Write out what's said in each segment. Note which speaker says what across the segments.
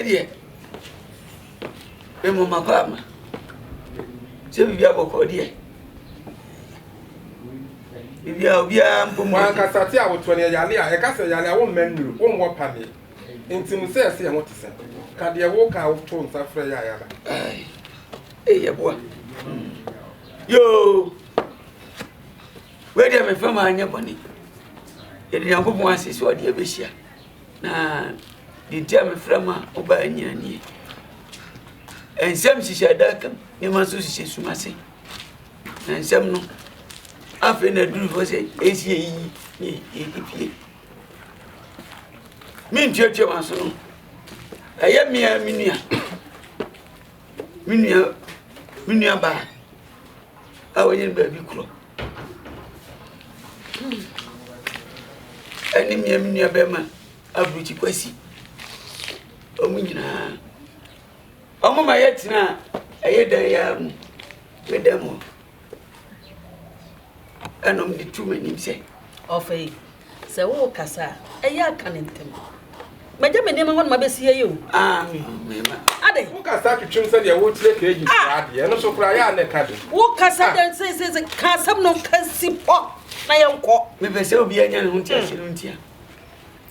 Speaker 1: deɛ memmɔ makɔ ama sɛ biribi abɔkɔ deɛ biribiara obiara mpo mu
Speaker 2: wankasa te a wotoɔ no yɛyale a yɛka sɛ yale a womma nnuro wonwɔ paneɛ nti no sɛ ɛsɛ yɛn ho te sɛ ka deɛ woka a woto nsa frɛ yɛ a yɛaba.
Speaker 1: Ɛyɛ boa yoo wei deɛ mefa mu anyɛ bɔne yɛde Nyankopɔn ase sɛ ɔde abɛhyia na deɛ nti a mefrɛ mu a wobaa nyina nie. Nsɛm hyehyɛ adaka mu, nneɛma nso hyehyɛ sum ase. Na nsɛm no, afei na aduru hɔ sɛ ɛsi yɛyiyi ne yɛdi pie. Mentuatua m'aso no, ɛyɛ mmea me nua, me nua, me nua baa a wɔnyɛ no baabi korɔ. Ɛne mmea me nua bɛrima aburukyi kwasi. Wɔn nyinaa. Wɔn ma yɛtena ɛyɛ dan yi ara mu, me dan mu hɔ. Ɛna wɔde tu m'anim sɛ.
Speaker 3: Ɔfa yi, sɛ worekasa a, ɛyɛ a ka no ntɛm. Magya me nneɛma hɔ na mabɛsi ha yi o.
Speaker 1: Ah, me me ma.
Speaker 3: Adɛn?
Speaker 2: Wokasa twetwem sɛdeɛ wokyerɛ KG koraa deɛ, ɛno so koraa yɛ a na ɛka den.
Speaker 3: Wokasa dɛn sɛ sɛ sɛ ka asɛm no ka si pɔ na yɛnkɔ.
Speaker 1: Mepɛ sɛ obiara nya ne ho nteaseɛ no ntia.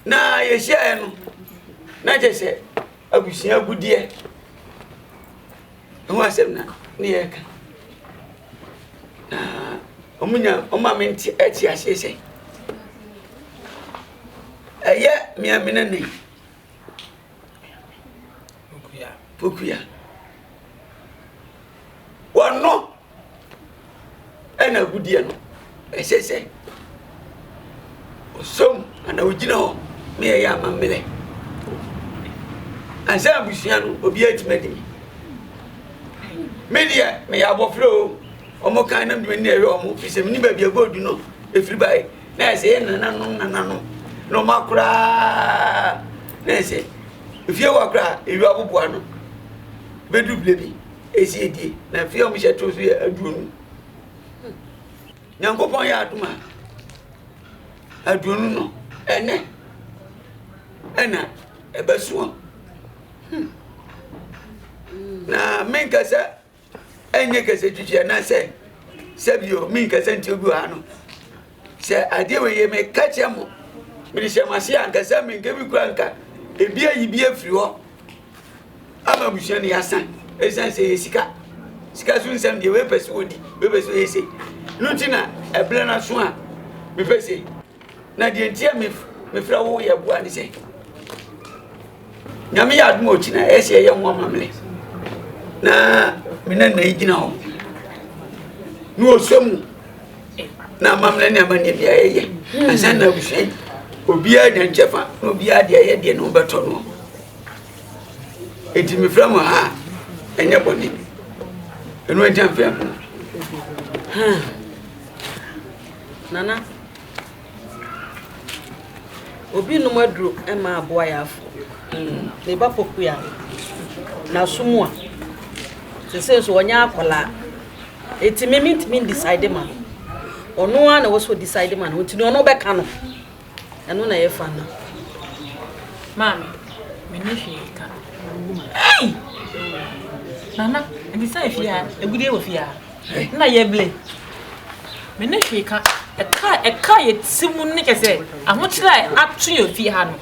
Speaker 1: Na yɛhyiaeɛ no, na kyerɛ sɛ abusua agudeɛ ho asɛm na ne yɛreka. Na wɔn nya wɔn ma me nte ɛte aseɛ sɛ ɛyɛ mmea me nana yi Pokuya. Wɔno ɛna agudeɛ no ɛsɛ sɛ ɔsɔm anaa ɔgyina hɔ na yɛyɛ amammerɛ ansa abusua no obiara atumi adi mi me deɛ meyɛ abɔfra o wɔn kan na mede m'ani ɛhwɛ wɔn fi sɛ mene baabi a gold no ɛfiri bae na ɛsɛ yɛ nananom nananom na wɔn akoraa na ɛsɛ efie wɔ akoraa ewi aboboa no bɛduru bile bi Esi edie na mfe a wɔhyɛ too so yɛ aduonu. Nyankopɔn yɛ adom a aduonu no ɛnɛ ɛna ɛbɛsoɔ. Hmm. Na menkasa ɛnyɛ kɛsɛ twitwi anaasɛ sɛbio menkasa nti obi wɔ ha no Sɛ adeɛ wei yɛ meka kyerɛ mo, mede hyɛ mo ase a, anka sɛ menka bi kura nka ebi ayi bi afiri hɔ ama abusua no yɛasan. Ɛsiane sɛ yɛ sika, sika so nsɛm deɛ wei pɛ sɛ wɔdi, wei pɛ sɛ wɔyɛ sei. No nti na ɛberɛ no aso a mepɛ sei. Na deɛ nti a mefrɛ wo yɛ boa ne sɛ, Nyame yɛ adom a ɔkyina ɛyɛ sɛ yɛyɛ ho amammerɛ na me nana yi gyina hɔ na ɔsɔ mu na amammerɛ ne amanneɛ bi a yɛyɛ ansa na abusua yi obiara nya nkyɛfa na obiara deɛ ɛyɛ deɛ ne ho bɛtɔ no enti mefrɛ mo ha a ɛnyɛ bɔne ɛno agya mfrɛ mo.
Speaker 3: Nana Obi nom aduro ma aboa yɛ afo. Ne ba pokua n'aso mu a, sese nso ɔnyɛ akwadaa. Eti me mentumi ndecide ma no. Ɔno ara na ɛwɔ sɛ ɔdecide ma no. Nti nea ɔno bɛka no, ɛno na ɛyɛ fa no.
Speaker 4: Maame, menni hwee ka. Ei! Nana, nti sɛ fie ha, agudeɛ wɔ fie ha. Nna yɛble. Menni hwee ka. Ɛka a ɛka a yɛte mu ne kyɛ sɛ ahokyerɛ a ato yɛn fie ha no,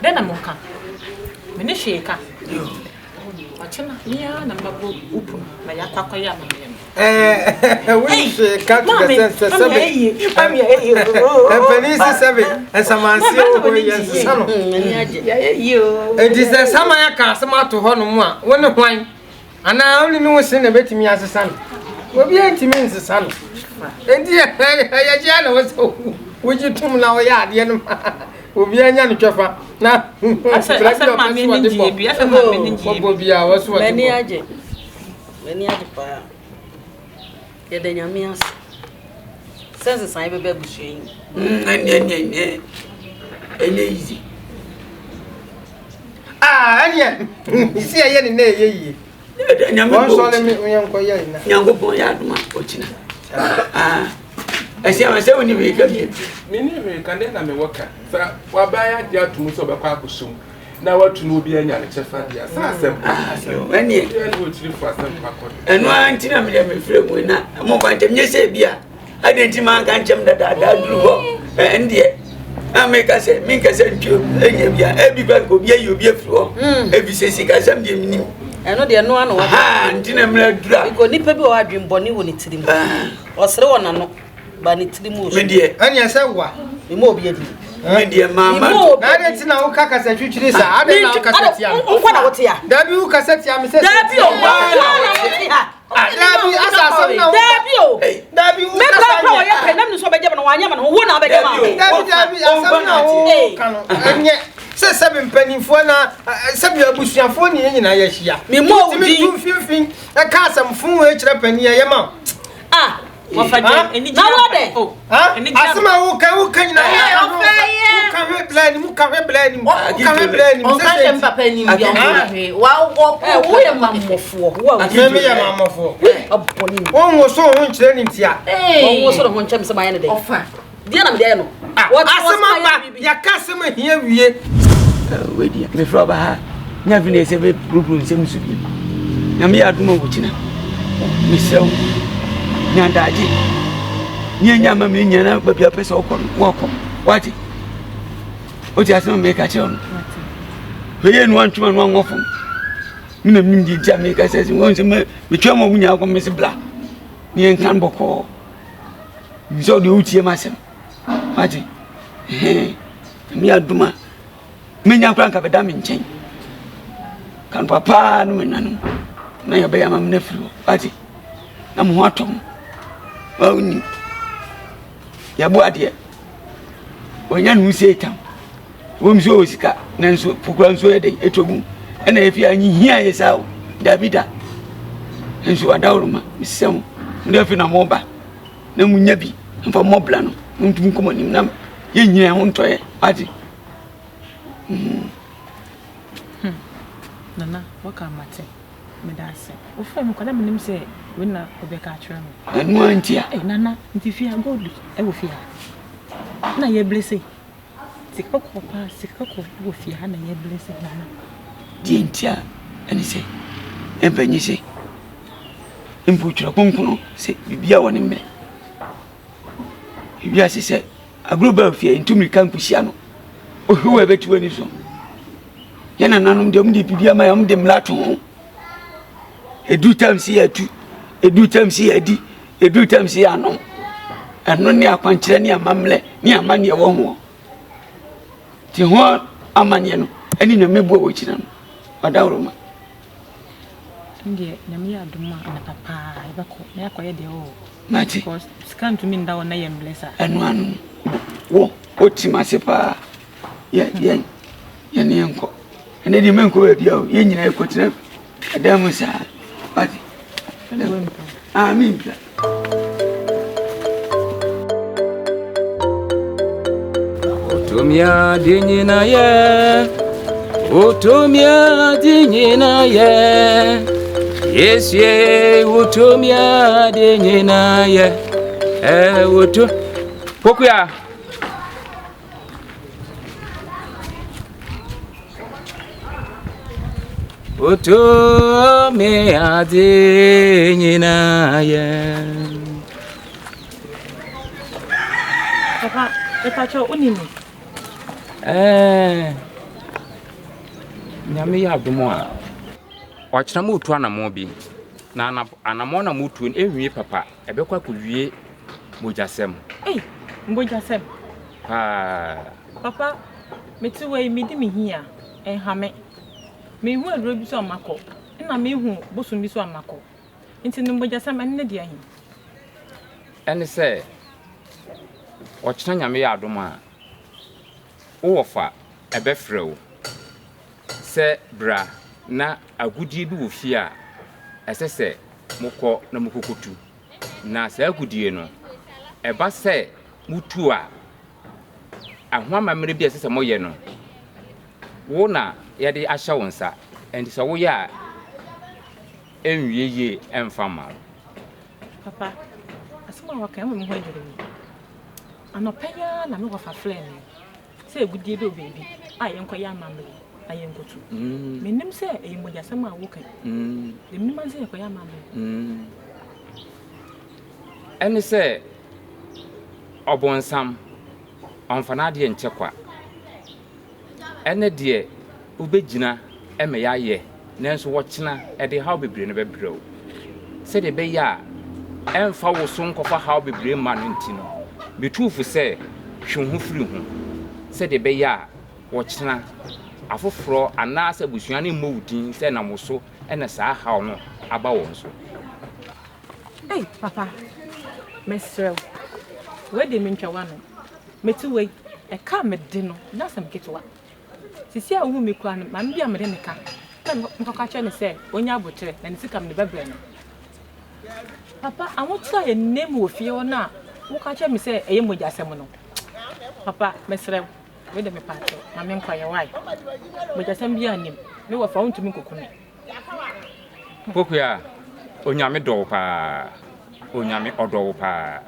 Speaker 4: dɛn na monka? Menni hwee ka. Ɔkyena, me ara na mɛbɔ wo pono na yɛakɔ akɔyɛ amammerɛ no.
Speaker 5: Wonni hwee ka to the sense sɛ sɛbe mpanin si sɛbe nsamanseɛ wɔ hɔ yi yɛnsesa no. Enti sɛ saman aka asɛm ato hɔ nom a, wo ne hwan? Anaa wo ne ne wo se na ebetumi asesa no? Obiara ntumi nsesa no. Enti ɛyɛ gye na wɔsɛ wogye tom na wɔyɛ adeɛ no ma obiara nya ne twɛfa na
Speaker 4: bra bi a ɔpɛ so ɔde
Speaker 5: bɔ bɔbɔ biara wɔso ɔde bɔ.
Speaker 3: M'ani agye. M'ani agye paa. Yɛda Nyame ase sɛ nsesaeɛ bɛba abusua yi mu.
Speaker 1: Ɛnyɛ ɛnyɛ ɛnyɛ ɛnyɛ easy.
Speaker 5: Ah, ɛneɛ si ɛyɛ ne na ɛyɛ yie.
Speaker 1: Nyame
Speaker 5: Wɔn sɔre me yɛn nkɔ yɛ na.
Speaker 1: Nyankopɔn yɛ adom a ɔkyina. Ah, ɛsɛ ama sɛ woni hwee ka bie.
Speaker 2: Meni hwee ka dɛn na mewɔ ka sɛ waban agye atom sɛ ɔbɛkɔ akɔsom. Na watu no obi anya ne kyɛfa deɛ sɛ asɛm pa.
Speaker 1: Ɛneɛ.
Speaker 2: Obiara ne ɔkyiri fo asɛm pa kɔ.
Speaker 1: Ɛno ara nti na mede mefrɛ mu na momfa nkyɛm nyɛ sɛ bi a adɛn nti manka nkyɛm dadaada duru hɔ ɛndeɛ na meka sɛ menka sɛ ntwo ɛnyɛ bi a ɛbi ba nka obi ayi obi afiri hɔ ɛfi sɛ sikasɛm deɛ menim
Speaker 3: ɛno deɛ ɛno ano
Speaker 1: wɔ nti na mmerɛ duru a
Speaker 3: because nipa bi wɔ adwenbɔne wɔ ne tirim ɔsere wɔ n'ano ba ne tiri mu
Speaker 1: me deɛ
Speaker 5: ɛneɛ sɛ wa
Speaker 3: mema obi adi
Speaker 1: me deɛ maama
Speaker 5: na adɛn nti na woka kasa twitwiri saa adɛn na wokasa tia me
Speaker 3: nkɔ na wote a
Speaker 5: dabi wokasa tia me sɛ
Speaker 3: dabi o nkɔ na wote a
Speaker 5: dabi asa asɛm na
Speaker 3: dabi o
Speaker 5: dabi
Speaker 3: me kura kura wɔyɛ pɛ nam ne so ɔbɛgye ma no wanyɛ ma no wo na ɔbɛgye ma me
Speaker 5: dabi dabi asɛm na woka no ɛnyɛ sɛ sɛbi mpanimfoɔ na sɛbi abusuafoɔ ne yɛn nyinaa yɛahyia
Speaker 3: memmɔ wo
Speaker 5: din tu mfimfini ɛka asɛm fo wei kyerɛ panin ɛyɛ ma wo
Speaker 3: ah na wɔ dɛ
Speaker 5: asɛm a woka woka nyinaa woka hwɛ bla anim woka hwɛ bla anim woka hwɛ bla anim
Speaker 6: ɔnka hwɛ mpapa anim bi ɔnka hwɛ wa wɔ
Speaker 3: woyɛ mammɔfoɔ wo a
Speaker 5: mɛmi yɛ mammɔfoɔ wonwo so ho nkyerɛ ne ntia
Speaker 3: wɔnwo so ne ho nkyerɛ me sɛ mayɛ ne dɛ
Speaker 6: ɔfa
Speaker 3: deɛ na mede ayɛ no
Speaker 5: asɛm aba yɛka asɛm ahia wie
Speaker 1: wedeɛ mefrɛ ɔba ha nya afei na ɛsɛ bɛburuburu nsɛm so bi nyame yɛ adom a wɔkyina mesrɛ wo nya daagye ne ɛnya ma menya na baabi a pɛ sɛ wokɔ no wɔkɔ wate wote asɛm a meka kyerɛ wo no hwɛ yɛ no wantwema no wankɔ fam me na menim deɛ nti a meka sɛ sɛ wɔn sɛ metwa ma ɔmo nyinaa kɔ mese bla ne yɛnka no bɔkɔɔ sɛ ɔde wotie m'asɛm wate nyame adom a menya koraa nka bɛda me nkyɛn ka no papaa no menanom na yɛbɛyɛ ama me no afiri hɔ wate na mo ho atɔ mo wonim yɛbo adeɛ ɔnya ne ho sei tam wɔm sɛ ɔwɔ sika nanso fokora nso yɛ den ɛtɔ mu ɛna ɛfi a nyihia yɛ saa o dabi da nso adaworoma mesɛ mo mode afei na moba na munya bi mfa mmɔ bra no montumi nkɔ mo anim na yɛnyina ho ntɔyɛ wate
Speaker 4: Hmm. Nana, waka mate. Meda ase. Wofrɛ me kwa na menim sɛ wei na wobɛka akyerɛ me.
Speaker 1: Ɛno ara nti a.
Speaker 4: Hey, Nana, nti fie ha gold ɛwɔ fie ha. Na yɛbile sei. Sika kɔkɔɔ paa, sika kɔkɔɔ wɔ fie ha na yɛbile sei, Nana.
Speaker 1: Deɛ nti a ɛne sɛ ɛmfa nyi sɛ mpo twerɛ kronkron sɛ biribiara wɔ ne mmerɛ. Ewiase sɛ agorɔ ba fie ntu mmirika nkohyia no. Ohwiw a ɛbɛte w'ani so. Yɛn nananom deɛ wɔde biribi ama yɛn, wɔde mmara to ho. Edu tam si yɛatu, edu tam si yɛadi, edu tam si yɛanom. Ɛno ne akwankyerɛ ne amammerɛ ne amanneɛ wɔ ho. Nti ho amanneɛ no ɛne nyame bu a wɔgyina no ɔdawuroma.
Speaker 4: Ndeɛ nyame yɛ adom a anapa paa yɛbɛkɔ na yɛakɔyɛ deɛ ɛwɔ hɔ.
Speaker 1: Mate.
Speaker 4: Because sika ntumi nda hɔ na yɛ mblɛ saa.
Speaker 1: Ɛno ano wo wote m'ase paa yɛ yɛn yɛne yɛn nkɔ ɛnɛ deɛ menkɔ baabi a o yɛn nyinaa yɛkɔtena ɛdan mu saa wate. Ah, mempira.
Speaker 7: Otumi ade nyina yɛ, otumi ade nyina yɛ, Yesu ye, otumi ade nyina yɛ, ɛ otu. Pokuya. Otumi ade nyina yɛ.
Speaker 4: Papa, mepakyɛ wo nim me?
Speaker 7: Ɛɛ, Nyame yɛ adom a, ɔkyena moretu anammɔn bi, na anammɔn na moretu no ɛnwie papa, ɛbɛkɔ akɔwie mogyasɛm.
Speaker 4: Ei, mogyasɛm?
Speaker 7: Paa.
Speaker 4: Papa, mete wɔ yi, medi me hia, ɛnha me. Mehu aduro bi so a makɔ, ɛna mehu bosom bi so a makɔ. Nti no mogyasɛm ɛno ne deɛ he?
Speaker 7: Ɛne sɛ, ɔkyena Nyame yɛ adom a, wo wɔfa ɛbɛfrɛ wo sɛ bra na agodie bi wɔ fie a ɛsɛ sɛ mokɔ na mokɔkɔtu. Na saa agodie no, ɛba sɛ motu a, ɛho amammerɛ bi a ɛsɛ sɛ moyɛ no, wo na yɛde ahyɛ wo nsa. Ɛnti sɛ woyɛ a, ɛnwie yie ɛmfa mma wo.
Speaker 4: Papa, asɛm a waka ɛma me ho adwiri me. Anɔpa yi ara na me wɔfa frɛɛ me sɛ agodie bi wɔ baabi a yɛnkɔyɛ amammerɛ. na yɛnkɔtu. Mennim sɛ ɛyɛ mogyasɛm a woka yi. Deɛ menim ara ne sɛ yɛkɔyɛ amammerɛ.
Speaker 7: Ɛne sɛ ɔbonsam, ɔmfa n'adeɛ nkyɛ kwa. Ɛnnɛ deɛ wobɛgyina ma yɛayɛ, nanso ɔkyena ɛde haw bebree no bɛbrɛ wo. Sɛdeɛ ɛbɛyɛ a ɛmfa wo so nkɔfa haw bebree mma no nti no, metu wo fo sɛ twe wo ho firi ho, sɛdeɛ ɛbɛyɛ a ɔkyena afoforɔ anaasɛ abusua no mmɔ wo din sɛ ɛnam wo so na saa haw no aba wɔn so.
Speaker 4: Ei papa, mesrɛ wo, wei deɛ mentwa w'ano. Mete wei, ɛka a mede no nyɛ asɛm ketewa. Seesei a wohu me koraa no, maame bi a mede no ka na mekɔka kyerɛ no sɛ ɔnya aboterɛ na ne sika mede bɛbrɛ no. Papa, ahokyerɛ a yɛnam mu wɔ fie hɔ no a woka kyerɛ me sɛ ɛyɛ mogyasɛm no, papa, mesrɛ wo, wei deɛ mepa kyɛw, ma menkɔyɛ wae. Mogyasɛm biara nnim, me wɔfa wontumi nkɔku me.
Speaker 7: Pokuya, Onyame dɔ wo paa. Onyame ɔdɔ wo paa.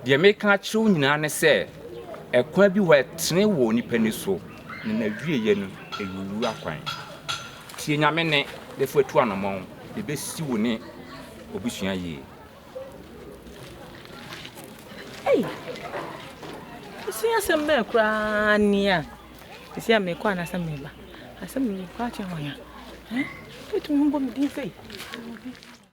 Speaker 7: Deɛ meka akyerɛ wo nyinaa ne sɛ, ɛkwan bi hɔ a ɛtene wɔ onipa ani so, na n'awieɛ no, ɛyɛ owuo akwan. Tie Nyame nne na fa tu anamɔn, na ɛbɛsi wo ne w'abusua yie.
Speaker 4: Ei! Ɛsua asɛm bɛn koraa ni a? Seesei a merekɔ anaasɛ mereba? Asɛm yi merekɔ akyerɛ hwan a? Ɛn? Wobɛtumi ho bɔ me din sei?